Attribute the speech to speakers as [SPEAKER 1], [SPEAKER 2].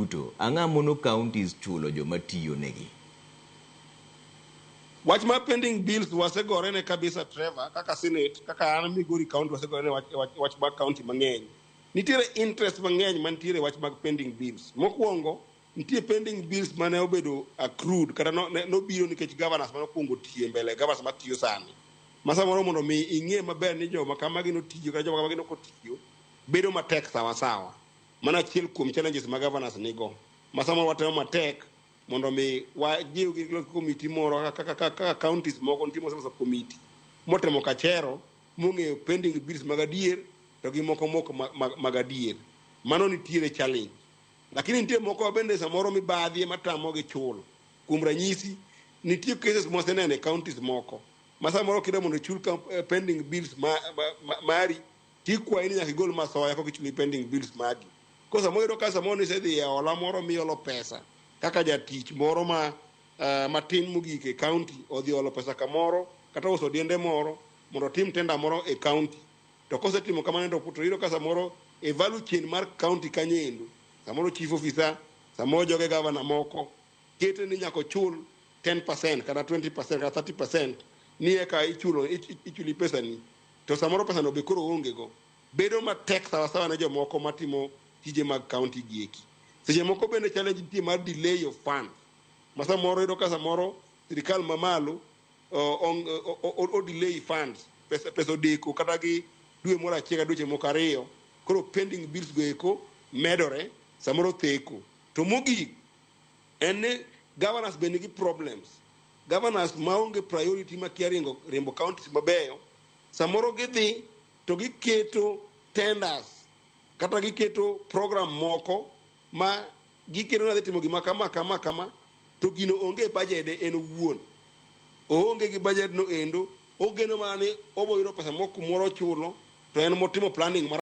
[SPEAKER 1] yuto, ang'a mono counties chulo joma tiyo negi?
[SPEAKER 2] Wach mar pending bills wasegore ne kabisa, Trevor, kaka Senate, kaka an Migori County wasegore ne wach mag county mang'eny. Nitiere interest mang'eny mantiere wach mag pending bills. Mokwongo, nitie pending bills mane obedo accrued kata nobiro nikech governors mane okwongo tiyo e mbele governors matiyo sani. Ma samoro mondo mi ing'e maber ni joma kamagi notiyo kata joma kamagi nok otiyo, bedo matek sawa sawa. Mano achiel kuom challenges ma governors nigo. Ma samoro watemo matek mondo mi wajiw gi committee moro kaka counties moko nitie moseloso committee motemo kachero mong'eyo pending bills mag adier to gi moko mok mag adier. Mano nitiere challenge. Lakini nitie moko bende samoro mibadhi ema tamogi chulo. Kuom ranyisi, nitie cases mwaseneno e counties moko ma samoro kidwa mondo ichul pending bills mari tikwayi ni nyaka igol masoya koka ichuli pending bills magi. Koro samoro iyudo ka samoro nisedhi e hola moro miolo pesa kaka jatich moro ma matin mogik e county odhi olo pesa kamoro kata uso diende moro mondo otim tender moro e county. To kosetimo kamano to iyudo ka samoro e value chain mar county kanyo endo, samoro chief officer, samoro joge governor moko kete ni nyaka ochul 10% kata 20% kata 30% ni eka ichulo ichuli pesani to samoro pesano be koro onge go. Bedo matek sawasawa ne jomoko matimo tije mag county gi eki. Seche moko bende challenge nitie mar delay of funds. Ma samoro iyudo ka samoro sirikal mamalo o delay funds, pesa odeko kata gi dwe moro achiel kata dweche moko ariyo, koro pending bills go eko medore, samoro theko. To mogik en ni governors be nigi problems. Governors maonge priority makia riembo counties mabeyo, samoro gidhi to giketo tenders kata giketo program moko ma giketo ni adhi timo gima kama kama kama to gino onge e budget en owuon. Oonge gi budget no endo, ogeno mana ni obo yudo pesa moko kumoro ochulo to en motimo planning mar